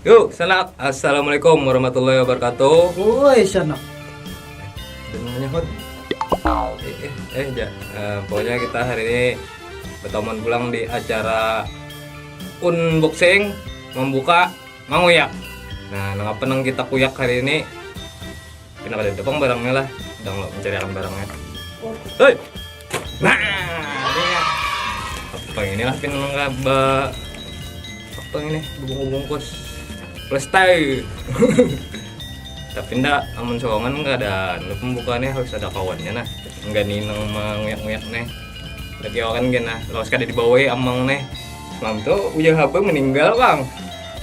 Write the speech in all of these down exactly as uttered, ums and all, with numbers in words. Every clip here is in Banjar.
Yuk, sanak. Assalamualaikum warahmatullahi wabarakatuh. Woi, sanak. Dan menyahut. Eh, eh, eh, ja. Eh, pokoknya kita hari ini bertemuan pulang di acara unboxing, membuka, menguyak. Nah, nang apa nang kita kuyak hari ini? Kena kada ada pang barangnya lah, sedang lo mencariakan barangnya. Hei, nah, ini ya. Apa yang inilah pin nang ba apa ini bungkus-bungkus plastik. Tapi ndak, amun sowongan nggak ada anu pembukaannya, harus ada kawannya nah. Nggak nih nang menguyak-nguyak nih. Tapi awakan gini nah, lawas kada dibawai amang nih. Malam tuh ujar haba meninggal bang.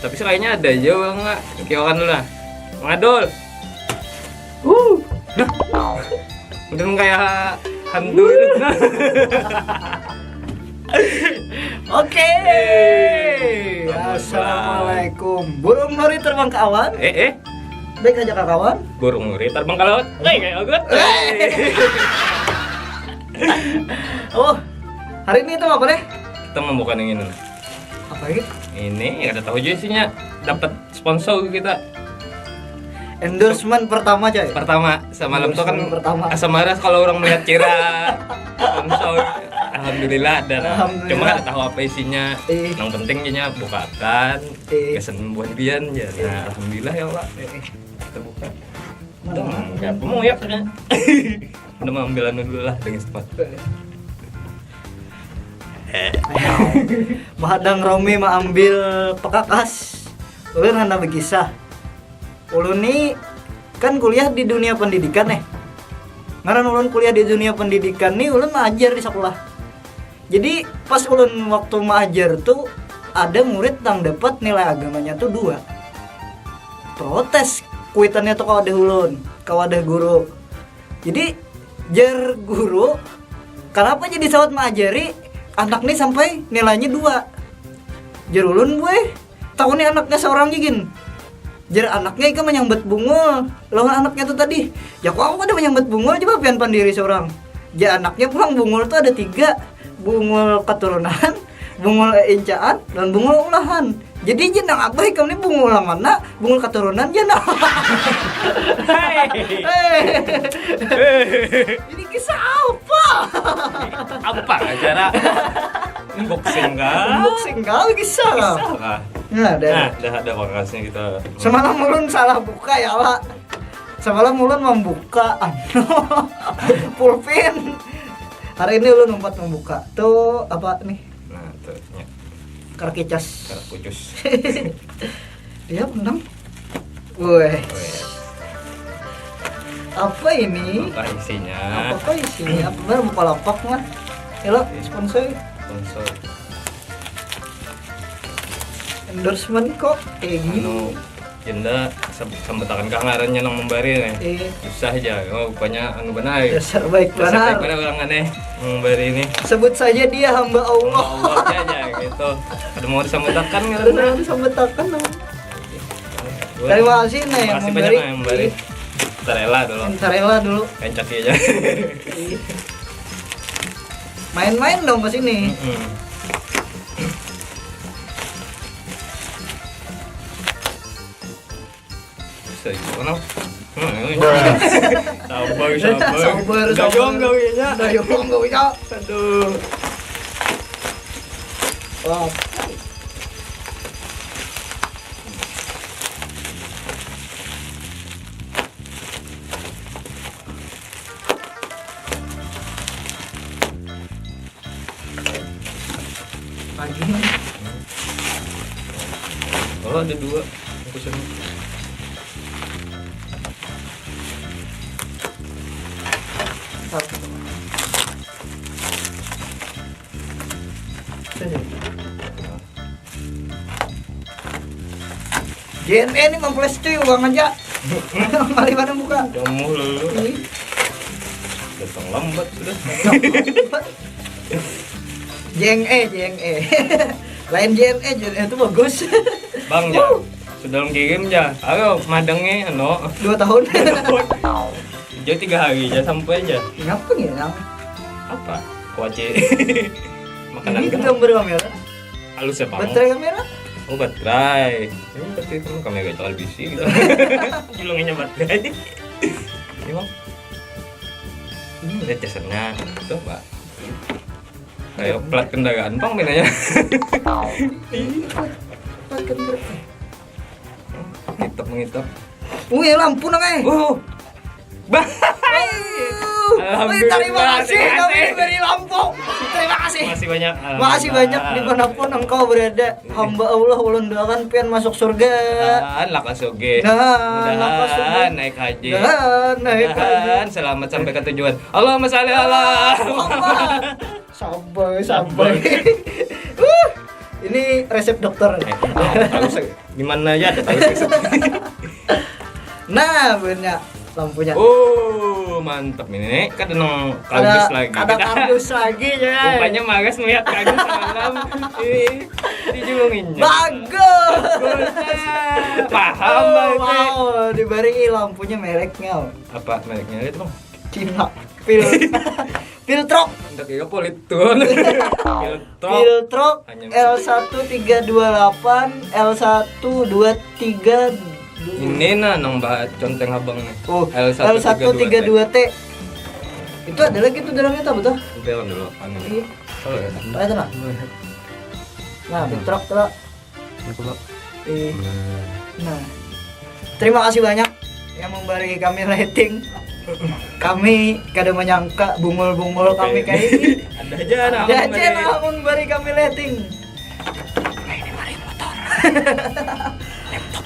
Tapi sekalinya ada aja bang nggak. Kiwakan dulu lah. Mangadul. Wuh. Nah. Udah kayak hantu itu. Oke. Assalamualaikum. Burung nuri terbang ke awan. Eh eh. Baik aja kawan. Burung nuri terbang ke laut. Hei kayak ogut. Oh, hari ini itu apa deh? Kita membuka yang ini. Apa ini? Ini ada tahu juga isinya. Dapat sponsor kita. Endorsement pertama coy. Pertama, semalam tuh kan Pertama. Asam maras kalau orang melihat kira sponsor. Alhamdulillah ada. Nah. Alhamdulillah. Cuma nggak tahu apa isinya. Eh. Yang penting isinya bukakan. Eh. Kesan buat bian ya. Nah, alhamdulillah ya Allah. Kita buka. Udah mau apa mau ya kan. Udah mau ambil anu dulu lah dengan cepat. Mahadang Romi maambil pekakas. Ulun hana berkisah. Ulun ni kan kuliah di dunia pendidikan eh. Ngaran ulun kuliah di dunia pendidikan ni ulun maajar di sekolah. Jadi pas ulun waktu maajar tu ada murid nang dapat nilai agamanya tu dua. Protes kuitannya tu ka wadah ulun, ka wadah guru. Jadi jar guru, kenapa jadi sawat maajari anak ni sampai nilainya dua? Jar ulun, buai, tahu ni anaknya seorang gigin. Jar anaknya ikam menyambat bungul lawan anaknya tu tadi. Ya kok aku kada menyambat bungul, coba pian pandiri seorang. Jar anaknya pulang bungul tu ada tiga, bungul keturunan, bungul eincaan, dan bungul ulahan. Jadi jar nang abah ikam ni bungul ulang mana? Bungul keturunan jar nah. Hei. Ini kisah apa? Apa acara unboxing kah? Unboxing kau kisah lah. Kisah kah? Nah, ada. Nah, dah ada pekakasnya kita. Semalam ulun salah buka ya lah. Semalam ulun membuka anu pulpen. Hari ini ulun umpat membuka. Tuh apa nih? Nah, tuh ya. Karakicas. Karak kucus. Iya, menang. Woi. Apa ini? Apa isinya? Apakah isinya? Apa baru buka lapak mah? Halo, sponsor. Sponsor. Endorsement kok kayak gini. Anu, jenda sambetakan kah ngarannya nang membari nih. Eh, Susah aja. Oh, rupanya anu benar. Dasar baik Dasar benar. Pada orang aneh membari ini. Sebut saja dia hamba Allah. Allah aja gitu. Ada mau disambetakan Ada ngarannya. Disambetakan dong. Terima kasih nih yang Terima kasih memberi. Banyak yang memberi. Kita rela dulu. Kita rela dulu. Kencak aja. Main-main dong ke sini. Mm-mm. Bisa juga, no? Hmm, ini. Sabar, sabar. Sabar, Gayung sabar. gawinya. Gayung gawinya. Aduh. Wah. Lagi. Oh, ada dua bungkusan. Satu. Sini. J N E ini memples cuy uang aja. Mali mana buka? Kamu lalu Ih, datang lambat sudah. J N E, J N E. Lain J N E, J N E itu bagus. Bang ya, sudah kirim ya. Ayo madangnya no. Dua tahun. Jadi tiga hari aja sampai aja. Ngapa nih nang? Apa? Kuaci. Makanan Ini kan gambar kamera. Halus ya bang. Baterai kamera. Oh, baterai. Ini pasti kan kamera cakal bisi gitu. Julungannya baterai. Ini, Bang. Ini ada casannya. Itu, Pak. Kayak plat kendaraan, Bang, bedanya. Iya, plat kendaraan. Ngitep, ngitep. Wih, lampu nang, eh. Oh. Bah. Wih, terima kasih, kami diberi lampu. Terima kasih. Makasih banyak. Makasih banyak dimanapun engkau berada. Hamba Allah, ulun doakan pian masuk surga. Mudahan lakas sugih. Nah, lakas sugih. Mudahan naik haji. Mudahan naik haji. Mudahan selamat sampai ke tujuan. Allahumma sholli ala Muhammad. Sabar, sabar. Uh, ini resep dokter. Eh, oh, bagus. Gimana ya, ada tahu resep. Nah, bener lampunya. Oh, mantap ini. Kada nang kardus lagi. Kada kardus lagi ya. Rupanya Magas melihat kardus semalam. Ih, dijulunginya. Bagus. Bagus. Paham. Oh, bagus. Wow, diberi lampunya mereknya. Apa mereknya itu, Bang? Cina. Pil. Piltrok. Ndak kira politur. Piltrok. Piltrok L satu tiga dua delapan, L satu dua tiga. Ini nah nang ba conteng abang nih. Oh, L satu tiga dua T. Itu ada lagi tuh dalamnya, tahu tuh? Sampai dulu. Anu. Iya. Oh, ya. Oh, itu nah. Nah, piltrok tuh. Ini, Bang. Eh, nah, terima kasih banyak yang memberi kami lighting. Kami kada menyangka bungul-bungul kami kayak ini. Ada aja nah. Ada aja nah memberi kami lighting. Nah, ini mari motor.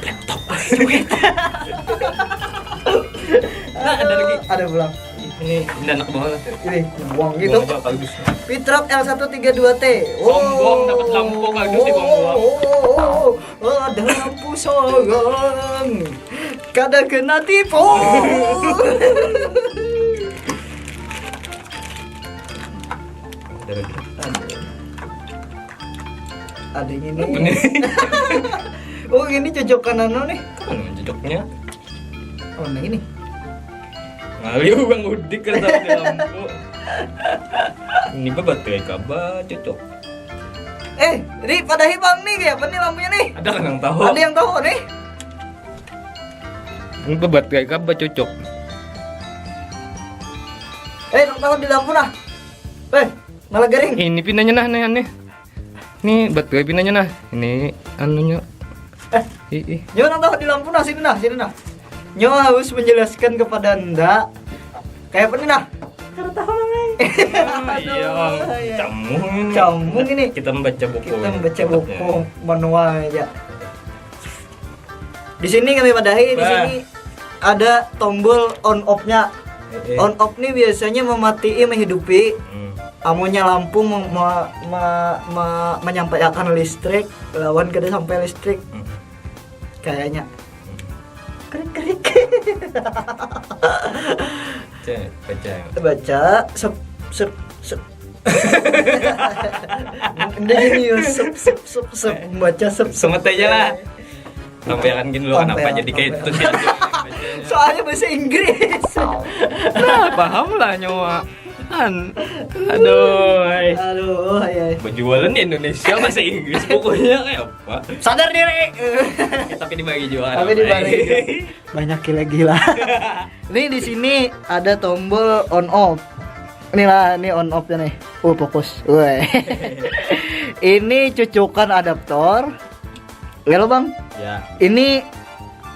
Laptop, laptop. Nah, ada lagi. Ada pulang. Ini, ini anak bawah lah. Ini buang gitu. Buang apa, kardus? Piltrok L satu tiga dua T. Sombong, dapat lampu, kardus dibuang-buang. Oh, ada lampu sorong. Kada kena tipu. Ada lagi. Ada yang ini. Apa nih? Oh, ini cocokan anu nih. Kan cocoknya. Oh, nah ini. Ngalih urang udik kada tahu di lampu. Ini babatai kaba cocok. Eh, Ri, padahi Bang nih, kayak apa nih lampunya nih? Ada kan yang tahu? Ada yang tahu nih? Ini babatai kaba cocok. Eh, nang tahu di lampu nah. Eh, malah garing. Ini pinanya nah, nih, aneh. Nih, baterai pinanya nah. Ini anunya. Eh, ih, ih. Nyo nang tahu di lampu nah, sini nah, sini nah. Nyo harus menjelaskan kepada anda. Kayak apa nih nah? Kada tahu, Mang, ai. Ah, iya, Bang. Aduh, iya. Camuh ini. Camuh ini. Kita membaca buku. Kita membaca buku manual aja. Di sini kami padahi, di sini ada tombol on off-nya. Eh, eh. On off ni biasanya mematii, menghidupi. Hmm. Amunnya lampu me-, me-, me-, me-, menyampaikan listrik, lawan kada sampai listrik. Hmm. Kayaknya. Hmm. Krik, krik. Cek, baca. Baca, sep, sep, sep. Ini gini, sep, sep, sep, sep, baca, sep. Semet aja lah. Tampilkan gini dulu, kenapa jadi kayak itu sih? Soalnya bahasa Inggris. Nah, paham lah nyawa. An. Aduh, ai. Aduh, ai, ai. Berjualan di Indonesia bahasa Inggris pokoknya kayak apa? Sadar diri. Eh, tapi dibagi juga. Tapi dibagi juga. Banyak gila-gila. Nih, di sini ada tombol on off. Inilah, ini on off-nya nih. Oh, fokus. Weh. Ini cucukan adaptor. Halo, Bang. Ya. Ini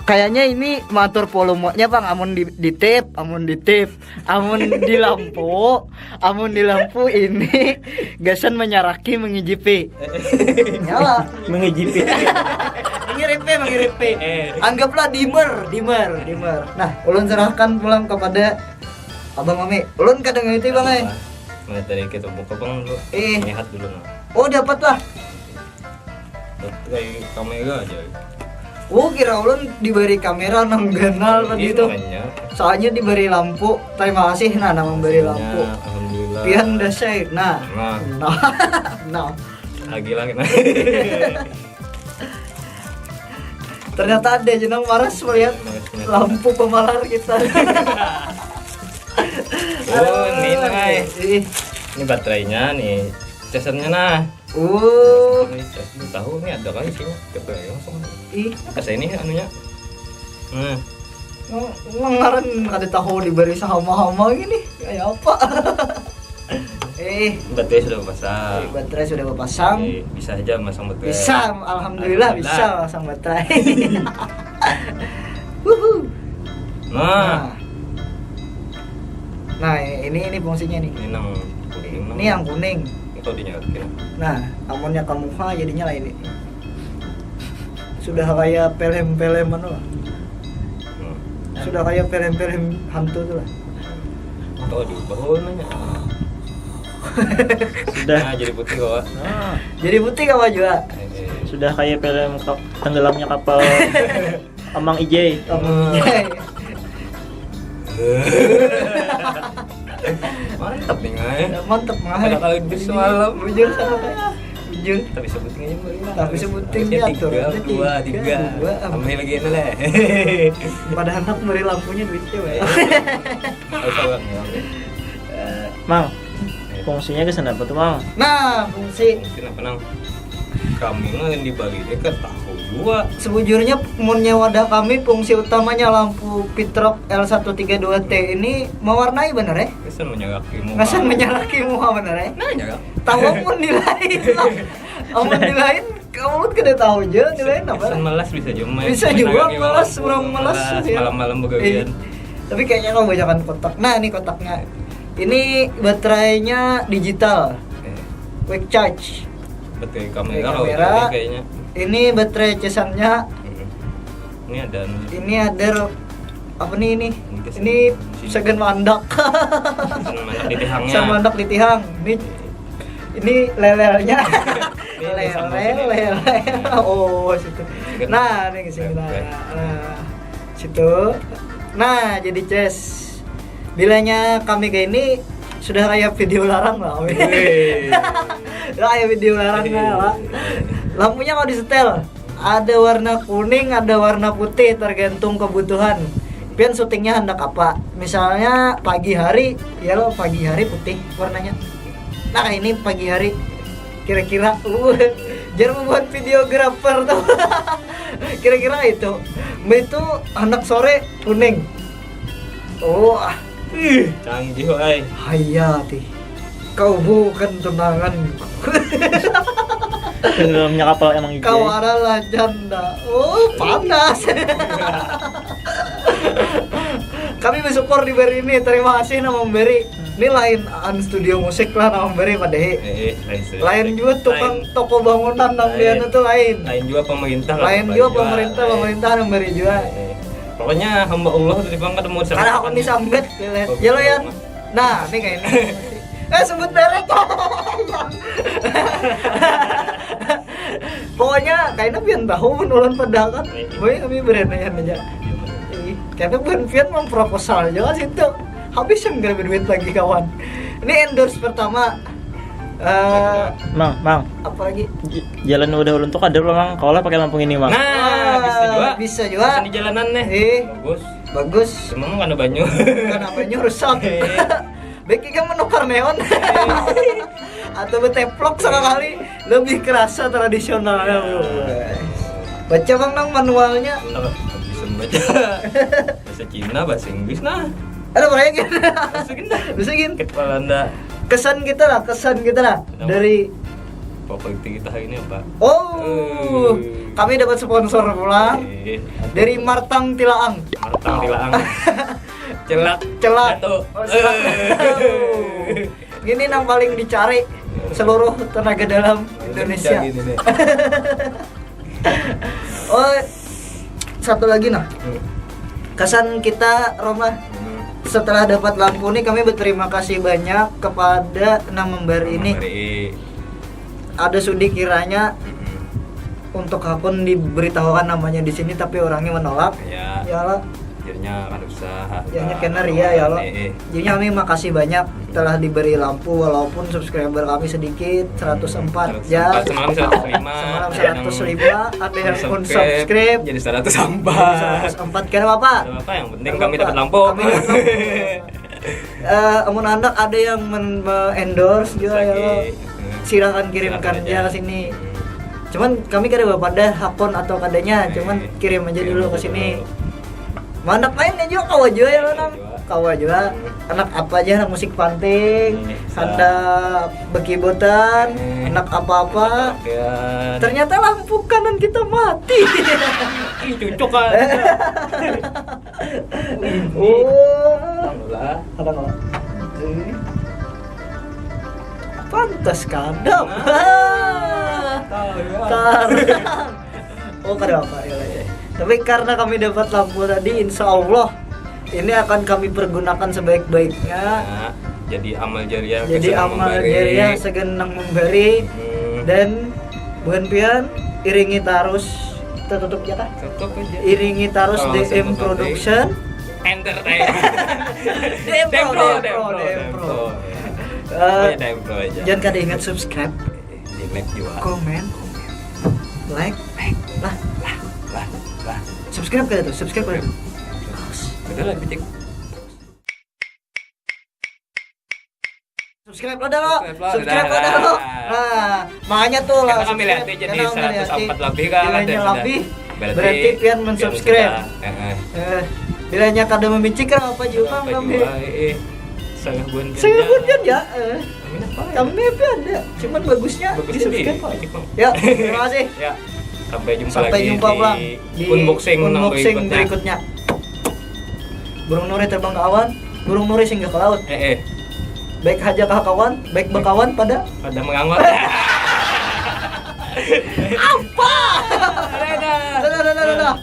kayaknya ini mengatur volumenya, Bang. Amun di, di tip, amun di tip, amun di lampu, amun di lampu ini gasan menyaraki, mengijipi. Nyala. Mengijipi. Mengiripi, mengiripi. Eh. Anggaplah dimmer, dimmer, dimmer. Nah, ulun serahkan pulang kepada Abang Mami. Ulun kadang itu, Bang, eh. Nah, dari kita buka, Bang, dulu. Eh. Lihat dulu, nah. Oh, dapat lah. Kayak kamera aja. Oh, kira ulun diberi kamera nang ganal tadi tuh. Makanya. Soalnya diberi lampu. Terima kasih nah, nang memberi lampu. Alhamdulillah. Pian dasai. Nah. Nah. Nah. Nah. Lagi, lagi, nah. Ternyata ada aja nang maras melihat lampu pemalar kita. Oh, ini, nah. Ih. Ini baterainya nih. Casannya, nah. Oh. Tahu ni ada kali isinya. Coba ya langsung. Ih, Apa sih ini anunya? Nah, ngaran kada tahu diberi sahama-hama gini. Kayak apa? Eh, baterai sudah pasang. Baterai sudah berpasang. Eh, bisa aja masang baterai. Bisa, alhamdulillah, Alhamdulillah. Bisa pasang baterai. Wuhu. Nah, Nah, ini ini fungsinya nih. Ini nang kuning. Ini yang kuning. Ini kalau dinyalakan. Nah, amunnya kamu ha jadinya lah ini. Sudah kayak film-film anu lah. Hmm. Sudah kayak film-film hantu tuh lah. Atau diubah oh nanya. Sudah. Nah, jadi putih kok. Ah, Jadi putih kamu juga. Eh, eh. Sudah kayak film kap- tenggelamnya kapal Amang Ijay. Kamu. Mantap nih ngai. Mantep mah. Ada kali bis semalam. Bujur sama kayak. Bujur. Tapi sebutin aja beri lah. Tapi sebutin Harusnya diatur. tiga, Tiga, dua, tiga. dua. Tambah lagi ini lah. Padahal anak beri lampunya duitnya, Pak. Harus sabar. Mang, fungsinya ke sana apa tuh, Mang? Nah, fungsi Mungkin apa nang? Kami ngalin di Bali ini kan tahu juga. Sebujurnya munnya wadah kami fungsi utamanya lampu pitrok L satu tiga dua T ini mewarnai bener ya? Kesan menyalaki muka. Ngasan menyalaki muka bener ya? Nah, nyalak. Tahu mun dilain. Amun dilain, kamu kada tahu aja dilain apa? Kesan melas bisa juga main. Bisa Main juga lagi melas, malam. Orang melas, ya. Malam-malam begawian. Iya. Tapi kayaknya kamu banyakan kotak. Nah, ini kotaknya. Ini baterainya digital, Eh, quick charge. Betul Ini kamera kalau kamera. ini kayaknya. Ini baterai casannya. Mm-mm. Ini ada anu. Ini ada ro- apa nih ini? Ini Ini sagan mandak. Sagan mandak di tihangnya. Sagan mandak di tihang. Ini ini lelelnya. Ini Lele, sama sini. lele. Oh, situ. Nah, ini ke sini. Nah, Oke. Nah, situ. Nah, jadi ces. Bilanya kami kayak ini sudah kayak video larang lah. Wih. Lah, kayak video larang lah, Pak. Lampunya mau disetel. Ada warna kuning, ada warna putih, tergantung kebutuhan. Pian syutingnya hendak apa? Misalnya pagi hari, ya lo pagi hari putih warnanya. Nah, ini pagi hari kira-kira uh, jar membuat videographer tuh. Kira-kira itu. Mbak itu hendak sore kuning. Oh, ah, Ih, canggih ai. Hayati. Kau bukan tunangan. Tenggelamnya kapal Amang Ijay. Kau adalah janda. Oh, panas. Kami bersyukur diberi ini. Terima kasih nama memberi. Ini lain an studio musik lah nama memberi pada Eh, eh, lain sudah. lain juga tukang Lain, toko bangunan nang lain. Dia itu lain. Lain juga pemerintah. Lain Pak, juga juga. pemerintah, Eh, pemerintah memberi juga. eh. Pokoknya hamba Allah tuh bang kada mau Karena aku disambat, ya, lihat. Ya lo ya. Nah, ini kayak ini. Eh, sebut merek. Pokoknya kayaknya pian tahu mun ulun pedagang. Boy, kami beranian aja. Ih, karena bukan pian memproposal aja kan situ. Habis yang gak berduit lagi kawan. Ini endorse pertama. Eh, Mang, Mang. Apa lagi? J- jalan udah ulun tuh kader lah, Mang. Kalau lah pakai lampu ini, Mang. Nah, bisa juga. Bisa juga. Pesan di jalanan nih. Eh, Bagus. Bagus. Cuma mah kada banyu. Karena banyu rusak. Baik kan menukar neon. Atau beteplok sekali lebih kerasa tradisionalnya, bro. Baca bang nang manualnya. Entah bisa membaca bahasa Cina, bahasa Inggris nah. Ada proyek ya? Bahasa Cina. Bisa gin. Sakit Walanda. Kesan kita lah, kesan kita lah Kenapa? Dari Apa politik kita hari ini apa? Oh, Eh. Kami dapat sponsor pulang Eh, dari Martang Tilaang. Martang Tilaang. Celak. Celak. Jatuh. Oh, celak. Eh. Ini yang paling dicari seluruh tenaga dalam Indonesia. Gini nih. Oh, satu lagi nah. Hmm. Kesan kita Roma Hmm. setelah dapat lampu ini kami berterima kasih banyak kepada nang memberi ini. Memberi. Ada sudi kiranya Hmm. untuk akun diberitahukan namanya di sini tapi orangnya menolak. Ya. Ya lah. Jadinya kada usah. Jadinya kena ria ya lo. Eh, eh. Jadi kami makasih banyak telah diberi lampu walaupun subscriber kami sedikit seratus empat Seratus ya. empat, semalam seratus lima. Semalam Ada yang seratus lima, ada yang unsubscribe, unsubscribe. Jadi seratus empat. Seratus empat, kenapa apa? Ada apa yang penting Kenapa? Kami dapat lampu. Kami dapat lampu. Eh, amun anak ada yang men- endorse juga ya lo. Lagi. Silakan kirimkan Silakan aja aja. ke sini. Cuman kami kada bapadah hakun atau kadanya, cuman kirim aja dulu ke sini. Mandak main nya juga kawa jua ya, Lanang. Kawa jua. Anak apa aja, anak musik panting, handak bekibotan, anak apa-apa. Ternyata lampu kanan kita mati. Ih, cucuk kan. Oh, Alhamdulillah. Apa nggak? Pantas kadap. Tahu ya. Karang. Oh, kada apa ya, ya. Tapi karena kami dapat lampu tadi, insya Allah ini akan kami pergunakan sebaik-baiknya. Nah, jadi amal jariah. Jadi kesenangan amal memberi. Jariah segenang memberi. Hmm, Dan buhan pian, iringi tarus, kita tutup ya kah? Tutup aja. Iringi tarus Kalau D M langsung Production. Entertainment. D M Pro, Dempro, D M Pro, Dempro, D M Pro. Dempro. Eh, Pokoknya Dempro aja. Jangan kada ingat subscribe, Di like juga. komen, like, lah, lah, Lah, lah. Subscribe kada tuh, subscribe kada tuh. Udah lah, bitik. Subscribe lo dah lo. Subscribe lo, Subscribe dah. Lo dah lo. Nah, makanya tuh lah. Karena kami lihat aja di Karena kami lihat seratus empat lebih kan nilainya ada sudah. Lebih. Berarti Berarti pian pian mensubscribe. sudah. Heeh. Eh, bilanya kada membenci, kenapa juga Apa kami? Juga, eh, eh. Sangat buan Saya pun kan ya. Eh. Kami apa ya? Kami apa ada? Cuman bagusnya Bagusnya di subscribe. di- di- Ya, terima kasih. Ya. Sampai jumpa Sampai lagi jumpa di pulang di unboxing, nang unboxing berikutnya. Berikutnya. Burung nuri terbang ke awan, burung nuri singgah ke laut. Eh, eh. Baik haja kah kawan, baik bekawan pada Pada mengangot. apa? Dadah. Dadah, dadah, dadah.